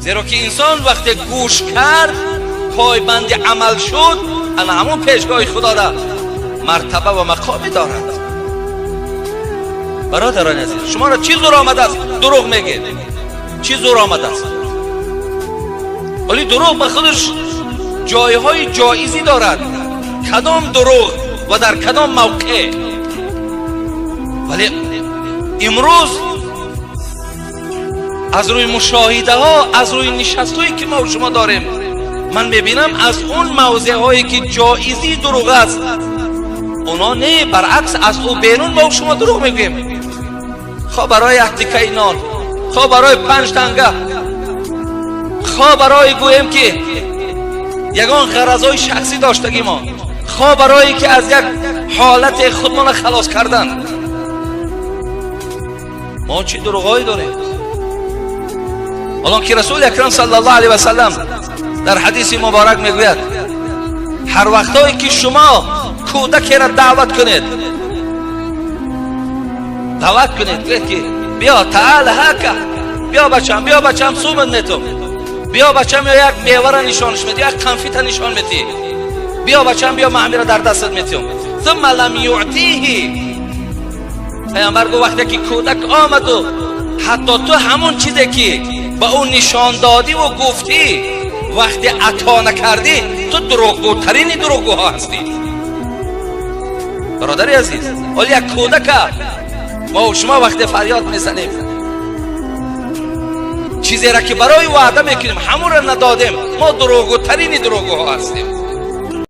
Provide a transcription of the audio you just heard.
Зеро ки инсон вақте гӯш кард, пойбанди амал шуд, ана ҳамон пешгоҳи Худоро мартаба ва мақоме дорад. Бародарони азиз, шуморо чӣ зур омадааст дурӯғ мегӯед? Чӣ зур омадааст? Вале дурӯғ ба худаш ҷойҳои ҷоизӣ дорад. Кадом дурӯғ ва дар кадом мавқеъ? Вале имрӯз аз рӯи мушоҳидаҳо, аз рӯи нишастҳое ки мо шумо дорем, ман мебинам, аз он мавзеъҳое ки ҷоизии дурӯғ аст, оно не, баръакс, аз ӯ берун мо шумо дурӯғ мегӯем, хо барои як тикаи нон, хо барои 5 танга, хо барои гӯем ки ягон ғаразҳои шахсӣ доштагимо, хо барое ки аз як ҳолате худмона халос кардан. Мо чӣ дурӯғҳое дорем? Ҳолон ки Расули Акрам саллаллоҳу алайҳи васаллам дар ҳадиси муборак мегӯяд: ҳар вақтое ки шумо кӯдакеро даъват кунед, даъват кунед, гӯед ки биё, تعال ҳака, биё бачам, биё бачам, сумат метум, биё бачам, ё як мевара нишонаш медӣ, як конфета нишон медиҳӣ, биё бачам, биё, ман ҳамира дар дастат метиҳам. ثم لم يعطيه. Паямбар гуфт: вақте ки кӯдак омаду ҳатто ту ҳамон чизе ки ба ӯ нишон додиву гуфтӣ, вақте ато накардӣ, ту дурӯғгӯтарини дурӯғгӯҳо ҳастӣ. Бародари азиз, ҳол як кӯдака мо шумо вақте фарёд мезанем, чизеро ки барои ваъда мекунем, ҳамонро надодем, мо дурӯғгӯтарини дурӯғгӯҳо ҳастем.